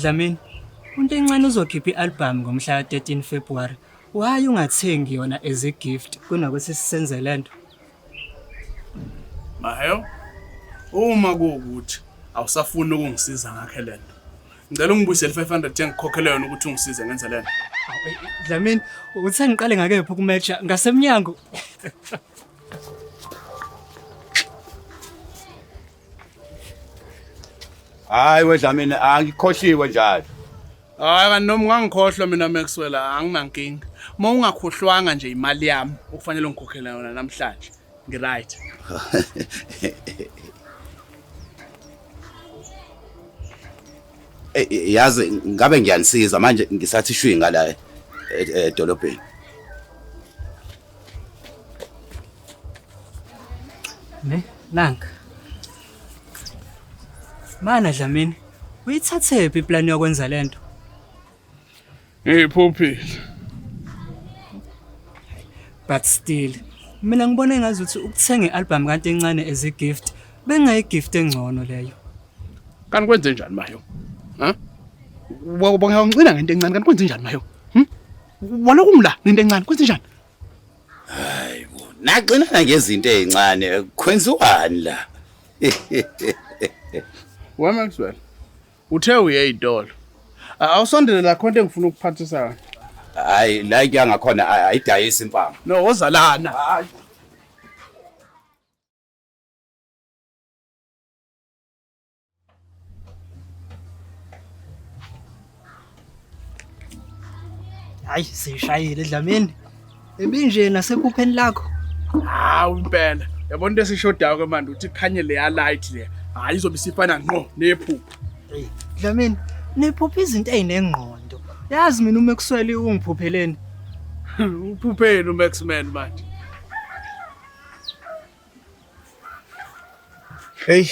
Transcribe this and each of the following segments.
Dlamini, uNto encane uzokhipha i-album ngomhla ka-13 February. Why ungathengi yona as a gift kunokuthi sisenze lento? Mahewu, uma kuwukuthi awusafuni ukungisiza ngakhe lento. Ngicela ungibuyisele 500 engikhokhele yona ukuthi ungisize ngenze lento. Dlamini, uthe ngiqale ngakephi ukumatcha ngasemnyango. Hayi weDlamini angikhohliwe njalo. Hayi kanti noma ungangikhohlwa mina Maxwell anginankinga. Uma ungakhohlwanga nje imali yami okufanele ungikhokhele yona namhlanje. Ngiright. Eh, eh, yazi ngabe ngiyanisiza manje ngisathi shwi ngala edolobheni. Ne, nanka. Mana Dlamini, uyithathephi iplan yokwenza lento? Ngiyiphuphile. But still, mina ngibona engazuthi ukuthenga i-album kanti encane as a gift bengayi gift engcono leyo. Kanti kwenze njani mayo? Ha? Wabona ngento encane kanti kwenze njani mayo? Hm? Wena kungila nento encane kwenze njani? Hayibo, nagcinana ngezinto ezincane kwenziwani la? We Maxwell, uthe uye itolo. Awusondele la khonto engifuna ukuphathisa yona. Hayi, la kuyangakhona ayidayisi impama. No, wozalana. Hayi, sishayile Dlamini. Ebinje nasephupheni lakho. Hawu impela. Yabona into esishodayo ke manje ukuthi kukhanye leya light le. Hayi izobe isifana ngqo nephupho. Hey, Dlamini, niphupha izinto ezinengqondo. Yazi mina uma kuswele ungiphupheleni. Uphupheni uMaxman manje. Hey.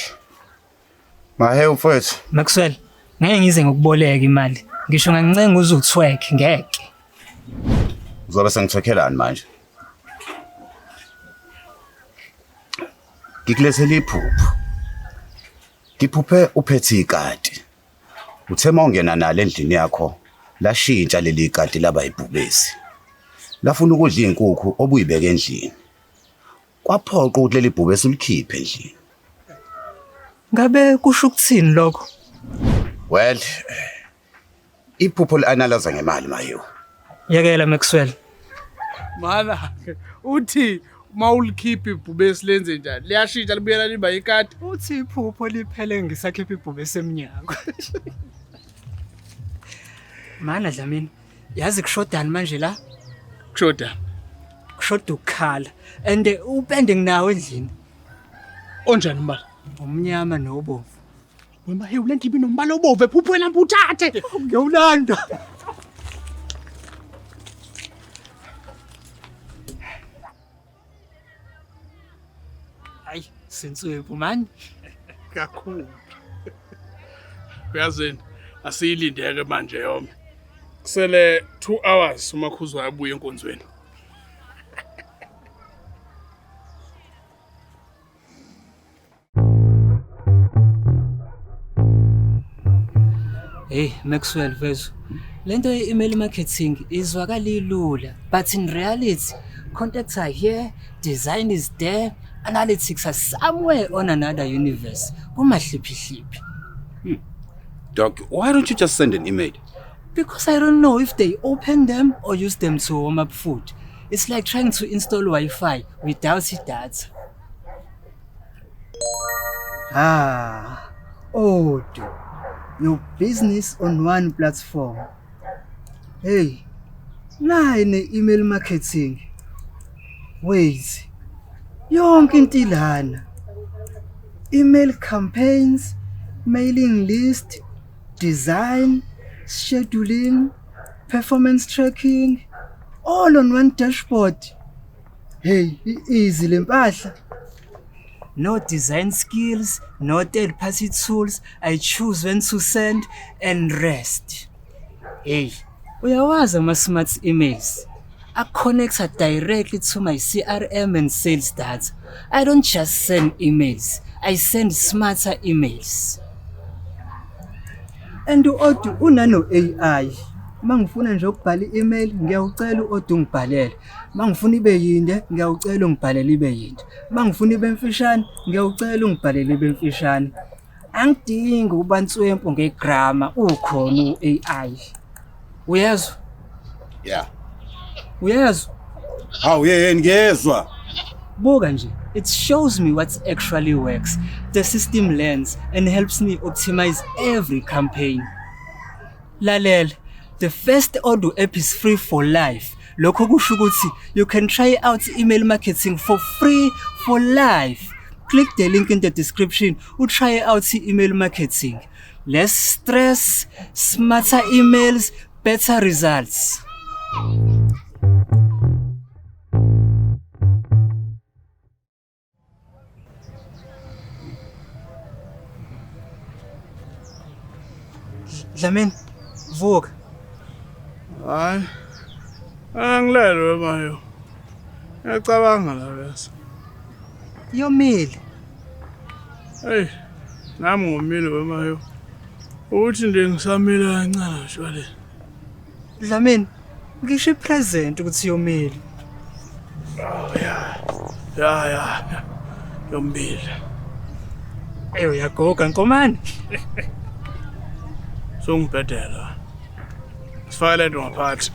Mahe mfowethu. Maxwell, ngeke ngize ngikuboleke imali. Ngisho ngancenga uze uthweke ngeke. Uzobe sengithwekhelani manje? Ngikulethele iphupho. Ngiphuphe uphethe ikati. Uthe uma ungena nalo endlini yakho lashintsha leli kati laba ibhubesi. Lafuna ukudla izinkukhu obuyibeke endlini. Kwaphoqa ukuthi leli bhubesi ulikhiphe endlini. Ngabe kusho ukuthini lokho? Well, iphupho li-analyze ngemali Mahiwu. Yekela Maxwell. Mana ke uthi uma ulikhipha ibhubesi lenze njani? Liyashintsha libuyela liba ikati. Uthi iphupho liphele ngisakhipha ibhubesi emnyango. Mana Dlamini, yazi kushodani manje la? Kushoda. Kushoda ukukhala. And upende nginawo endlini. Onjani umbala? Umnyama nobomvu. Wema hey lento ibinombala obomvu ephuphweni ambuthathe. Ngiyawulanda. Hayi, sinswephu man. Kakhulu. Uyazini asiyilindeke manje yome. Kusele 2 hours uMakhuzwayo abuye enkonzweni. Hey Maxwell mfethu, lento ye-email marketing izwakala ilula, but in reality contacts are here, design is there, analytics are somewhere on another universe. Kumahliphihliphi. Doc, why don't you just send an email? Because I don't know if they open them or use them to warm up food. It's like trying to install Wi-Fi without data. Ah, Odoo, your business on one platform. Hey, nayi ne-email marketing. Wait, yonke into ilana. Email campaigns, mailing list, design, scheduling, performance tracking, all on one dashboard. Hey, easy le mpahla. No design skills, no third party tools. I choose when to send and rest. Hey, uyawazi ama smart emails. A-connecta directly to my CRM and sales data. I don't just send emails. I send smarter emails. And u-Odoo unano AI. Uma ngifuna nje ukubhala i-email ngiyawucela u-Odoo ungibhalele. Uma ngifuna ibe yinde ngiyawucela ungibhalele ibe yinde. Uma ngifuna ibe mfishane ngiyawucela ungibhalele ibe mfishane. Angidingi ukuba nswempu ngegrama ukhona u-AI. Uyezwa? Yeah. Uyezwa? Hawu yeye ngiyezwa. Buka nje, it shows me what actually works. The system learns and helps me optimize every campaign. Lalela, the first Odoo app is free for life. Lokho kusho ukuthi you can try out email marketing for free for life. Click the link in the description utry out email marketing. Less stress, smarter emails, better results. Dlamini, vuka. Hayi. Angilelwe mayo. Ngiyacabanga la bese. Yomile. Hey, nami ngomile wemayo. Uthi nje ngisamile kancane shwale. Dlamini, ngisho ipresent ukuthi yomile. Oh ya. Ya ya. Yomile. Ey uyagoga nkomane. Songibhedela. Sifake lento ngaphakathi.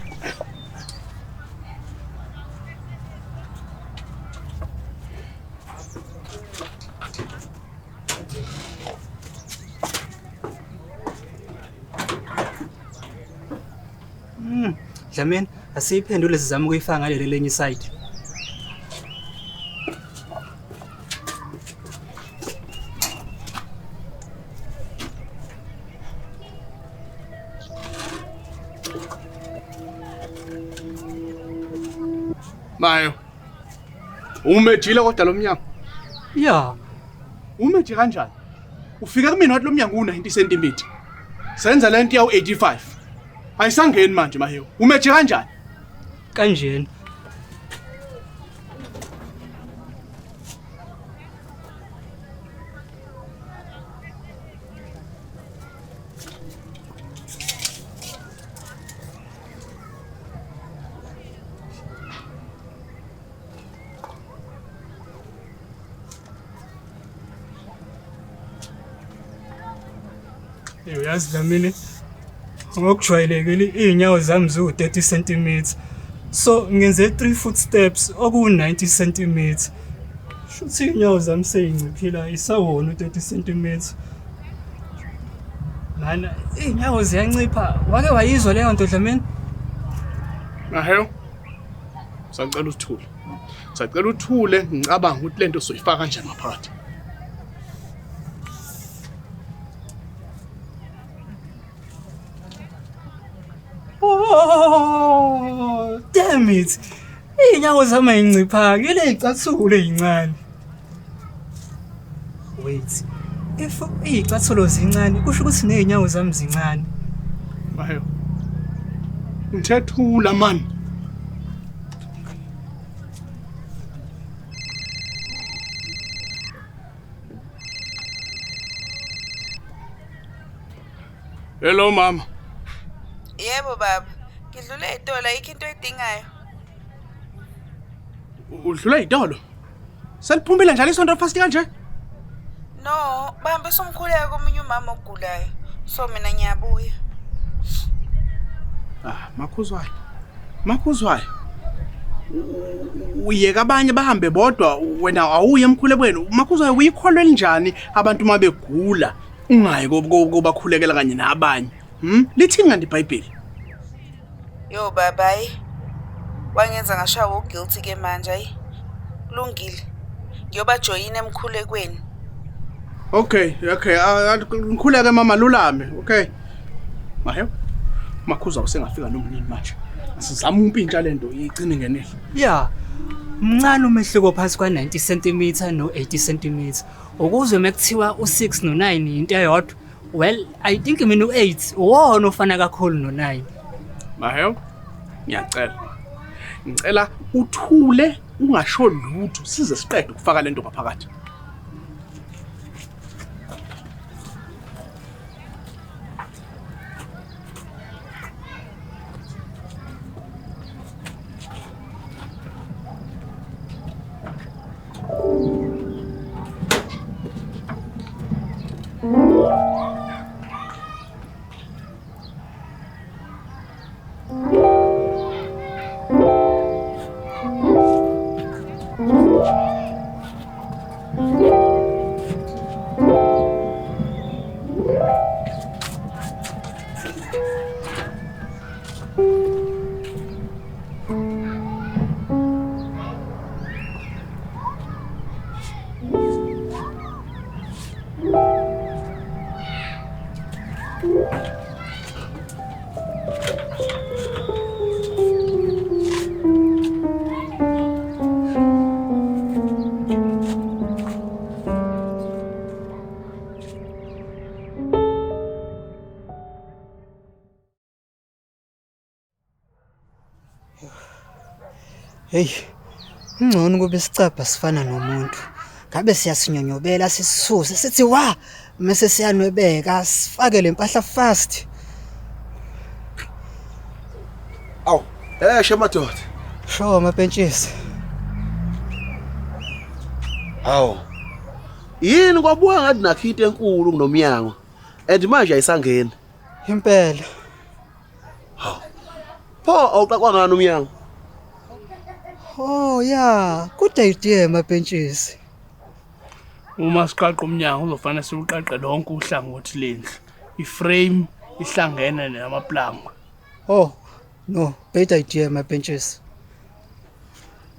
Dlamini, asiyiphendule sizame ukuyifaka ngaleli lenye side. Mayo. Umejile kodwa lo mnyango. Ya, Umeje kanjani? Ufika kumina wathi lo mnyango u90 cm. Senza lento yawu 85. Ayisangeni manje Mahewu. Umeje kanjani? Kanjena. Uyazi Dlamini, ngokujwayelekile iy'nyawo zami ziwu-30 cm. So ngenze 3 footsteps okuwu-90 cm. Shuthi iy'nyawo zami sey'nciphile ayisawona u-30 cm. Mana iy'nyawo ziyancipha. Wake wayizwa leyo nto Dlamini? Mahewu. Sacela uthule. Sacela uthule ngicabanga ukuthi lento soyifaka kanjani ngaphakathi. Oh, damn it. Iy'nyawo zami ay'nciphanga, ile y'cathulo ey'ncane. Wait. If iy'cathulo zincane, kusho ukuthi ney'nyawo zami zincane. Mahewu. Ngithe thula man. Hello mama. Yebo baba, ngidlule ezitolo ayikho into oyidingayo. Udlula izitolo. Seliphumile njalo isonto fast kanje? No, bahambisa umkhuleko komunye umama ogulayo. So mina ngiyabuya. Ah, makhuzwayo. Makhuzwayo. Uyeka abanye bahambe bodwa wena awuye emkhulekweni. Makhuzwayo uyikholwa elinjani abantu uma begula ungayi kobakhulekela kanye nabanye? Lithini kanti iBhayibheli? Yo baba hayi. Wangenza ngashawa uguilty ke manje hayi. Kulungile. Ngiyobajoyina emkhulekweni. Okay, okay. Ngikhuleke mama lulame, okay. Mahewu. Makhuza usengafika nomnini manje. Sizama umpintsha lento igcine ngenile. Ya. Mncane umehluko phakathi kwa-90 cm no-80 cm. Ukuzwe mekuthiwa u6 no9 into eyodwa. Well, I think mina u8 uwona ofana kakhulu no9. Mahewu. Ngiyacela. Ngicela uthule ungasho lutho size siqede ukufaka lento ngaphakathi. Hey, ngcono kube isicabha sifana nomuntu. Ngabe siyasinyonyobela sisisuse sithi wa mase siyanwebeka sifake lempahla fast. Awu, eh madoda. Sho mapentshisi. Hawu. Yini kwabuka ngathi nakho into enkulu kunomnyango. And manje ayisangeni. Impela. Hawu. Pho awuqaqwa ngani umnyango? Oh yeah, good idea mapentshisi. Uma siqaqa umnyango uzofanele siwuqaqe lonke uhlangothi lendlu. Iframe ihlangene namaplangwe. Oh, no, bad idea mapentshisi.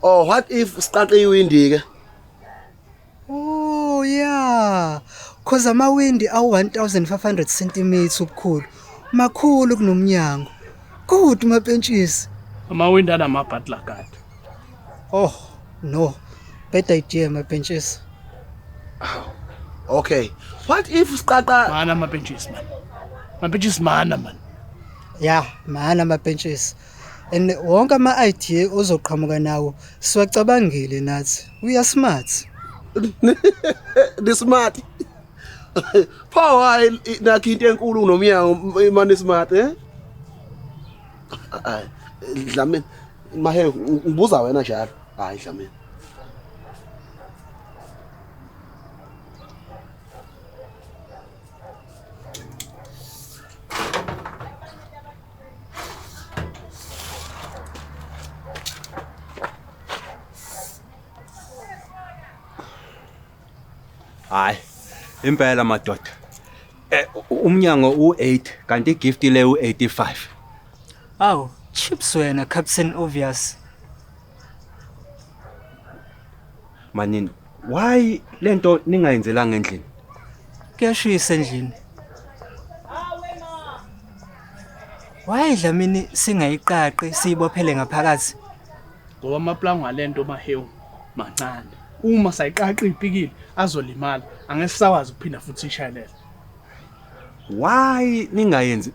Oh, what if siqaqe iwindi ke? Oh yeah, cause amawindi awu 1500 cm ubukhulu. Makhulu kunomnyango. Good mapentshisi. Amawindi anama-butler guard. Oh, no. Bad idea mapentshisi. Okay. What if siqaqa Mana amapentshisi man. Mapentshisi mana man. Yeah, mana mapentshisi. And wonke ama idea ozoqhamuka nawo siwacabangile nathi. We are smart. The smart? Pho hayi nakho into enkulu kunomnyango mani smart eh? Hayi, Dlamini, mahe ngibuza wena njalo. Hayi Dlamini. Hayi, impela madoda. Umnyango u8 kanti igift le u85. Aw, chips wena Captain Obvious. Manini, why lento ningayenzelanga endlini? Kuyashisa endlini. Why Dlamini singayiqaqi siyibophele ngaphakathi? Ngoba amaplangwe alento mahewu mancane. Uma sayiqaqa ipikile azolimala, angeke sisakwazi ukuphinda futhi sishayelele. Why ningayenzi?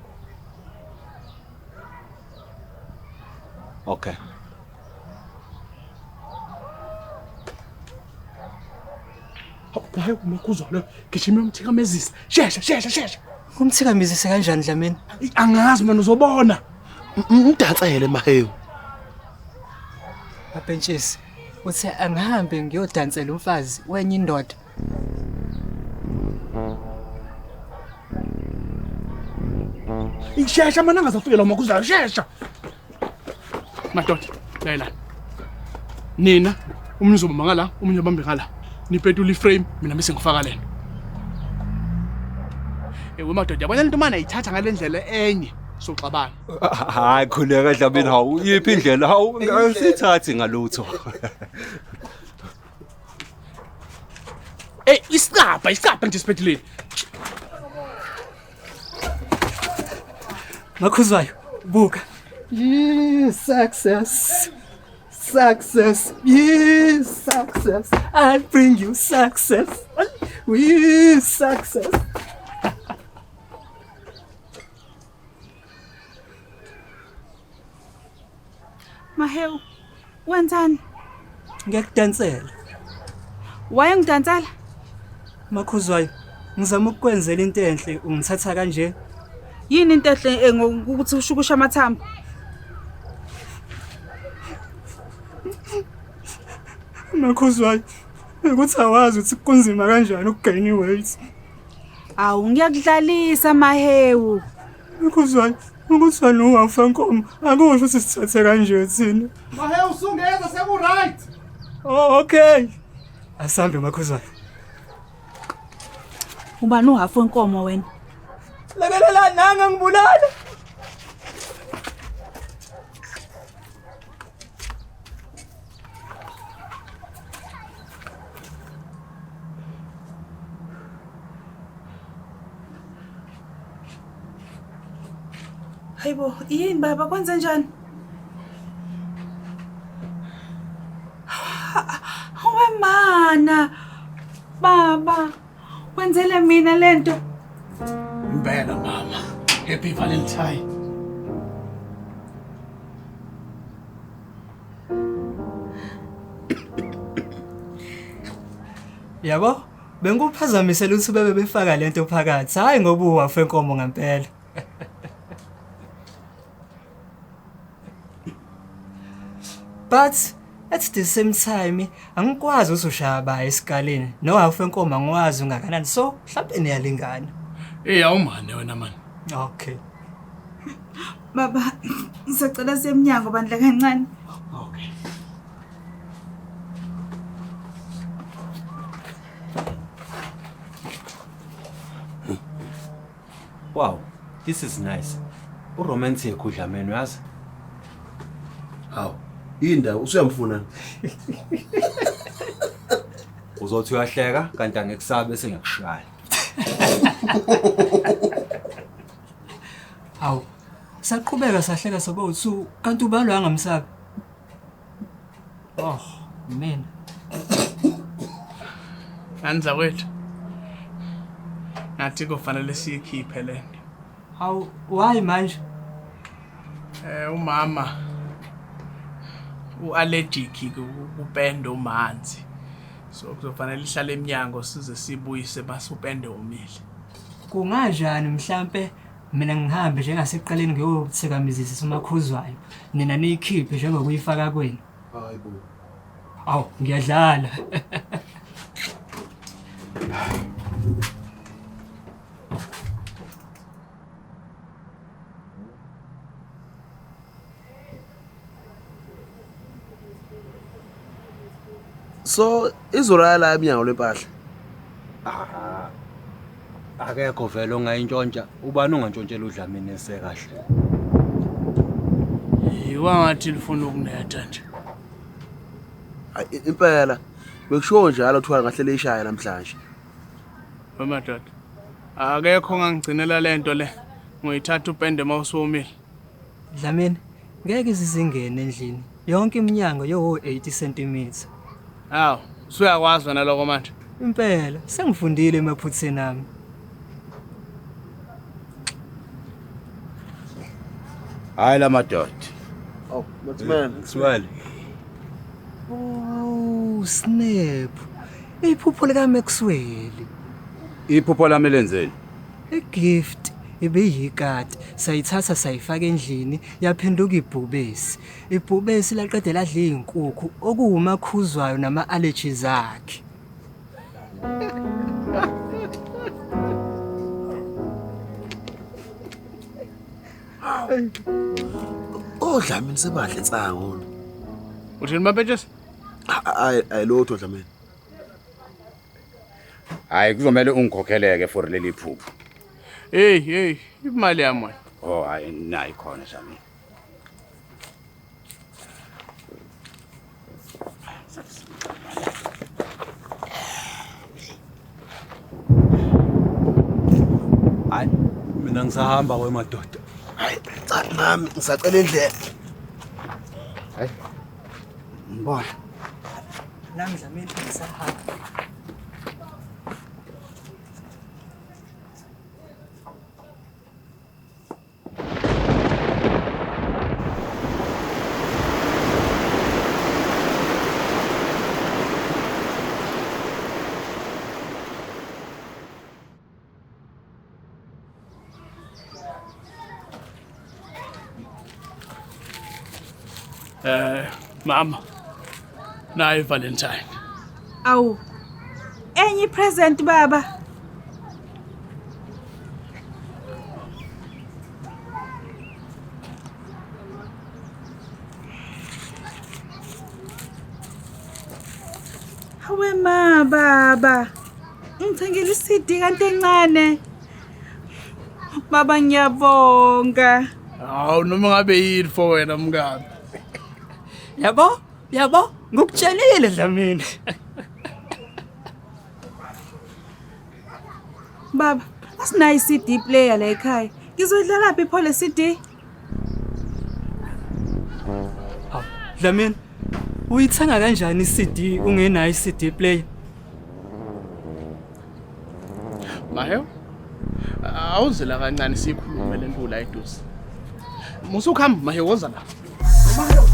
Okay. Hayi umakhuzwa lo, gijima umthikamezisa. Shesha shesha shesha. Umthikamezise kanjani Dlamini? Angazi mina uzobona. Mdansele mahewu. Mapentshisi, uthe angihambe ngiyodansela umfazi wenye indoda. Shesha mana angazafikela umakhuzwa, shesha. Madoda, layelani. Nina umunye uzobamba ngala, umunye ubambe ngala. Nipetula iframe, mina bese ngifaka lento. Ewe madoda, yabona lento mana ayithatha ngale ndlela enye soxabana. Hayi khuleka Dlamini, hawu yiphi indlela? Hawu asithathi ngalutho. Ey, isicabha, isicabha nje siphetheleni. Makhuzwayo, buka. Yeah, success. Success. Yeah, success. I'll bring you success. We success. Mahewu, wenzani? Ngiyakudansela. Why ngidansela? Makhuzwayo, ngizama ukukwenzela into enhle, ungithatha kanje. Yini into enhle ngokuthi ushukusha amathambo? Makhuzwayo, ukuthi awazi ukuthi kunzima kanjani ukugain weight. Awu ngiyakudlalisa Mahewu. Makhuzwayo, ukuthi nowafa nkomo akusho ukuthi sithathe kanje thina. Mahewu usungeza seku right. Oh okay. Asambe Makhuzwayo. Ubani uhafu wenkomo wena? Lekelela nanga ngibulala. Hayibo, yini baba kwenze njani? Hawe mana. Baba, wenzele mina lento. Impela mama. Happy Valentine. Yabo, bengikuphazamisela ukuthi bebe befaka lento phakathi, hayi ngoba uwafa enkomo ngempela. But at the same time angikwazi ukuthi ushaya ba esikaleni nohafu wenkomo angikwazi ungakanani so mhlawumbe niyalingana. Eh awumane wena man. Okay. Baba, ngisacela semnyango bandla kancane. Okay. Wow, this is nice. Uromantic uDlamini uyazi? Hawu, indawo usuyamfuna. Uzothi uyahleka kanti angikusabe bese ngiyakushaya. Hawu. Saqhubeka sahleka soba u2 kanti ubalo angamsabi. Oh, mina. Anza kwethu. Ngathi kufanele siyikhiphe lento. Hawu, why manje? Eh umama uallergic kupenda omanzi. So kuzofanele ihlale eminyango size sibuyise base upende omile. Kunganjani mhlambe mina ngihambe njengasekuqaleni ngiyothikamizisa uMakhuzwayo nina niyikhiphe njengokuyifaka kwenu. Hayibo. Awu, ngiyadlala. So izolala la emnyango lempahla. Akekho vele ongayintshontsha. Ubani ongantshontshela uDlamini esekahle? Yiwangathi lifuna ukunetha nje. Hayi impela bekushiwo njalo kuthiwa ngahle lishaya namhlanje. Wemadoda. Akekho ongangigcinela lento le. Ngoyithatha upende mawusuwomile. Dlamini, ngeke izizingene endlini. Yonke iminyango yowo 80 cm. Hawu, usuyakwazi wena lokho manje. Impela, sengifundile emaphutheni ami. Hayi la madoda. Oh, Matsman. Swali. Oh, snap. Iphupho lika Maxwell. Iphupho lami lenzeni? Igift ibiyikati sayithatha sayifaka endlini yaphenduka ibhubesi. Ibhubesi laqede ladla izinkukhu okuwumakhuzwayo nama allergies akhe. ODlamini sebadla insango. Uthini mabetshesi? Hayi ayilutho Dlamini. Hayi kuzomela ungikhokheleke for leli phupho. Hey hey, imali yami wena. Oh hayi nayi khona Dlamini. Hayi, mina ngisahamba wemadoda. Hayi cha nami ngisacela indlela. Hayi. Ngibona. Nami Dlamini ngisahamba. Mama. Nayi Valentine. Awu. Enye present baba. Hawe ma baba. Ngithengele iCD kanti encane. Baba ngiyabonga. Hawu noma ngabe yini for wena mngani. Yabo? Yabo? Ngikutshelile Dlamini. Baba, asinayo iCD player la ekhaya. Ngizoyidlala phi pho le CD? Hawu, Dlamini, uyithenga kanjani iCD ungenayo iCD player? Mahewu. Awuzela kancane sikhulume lento la eduze. Musukhamba Mahewu woza la. Mahewu.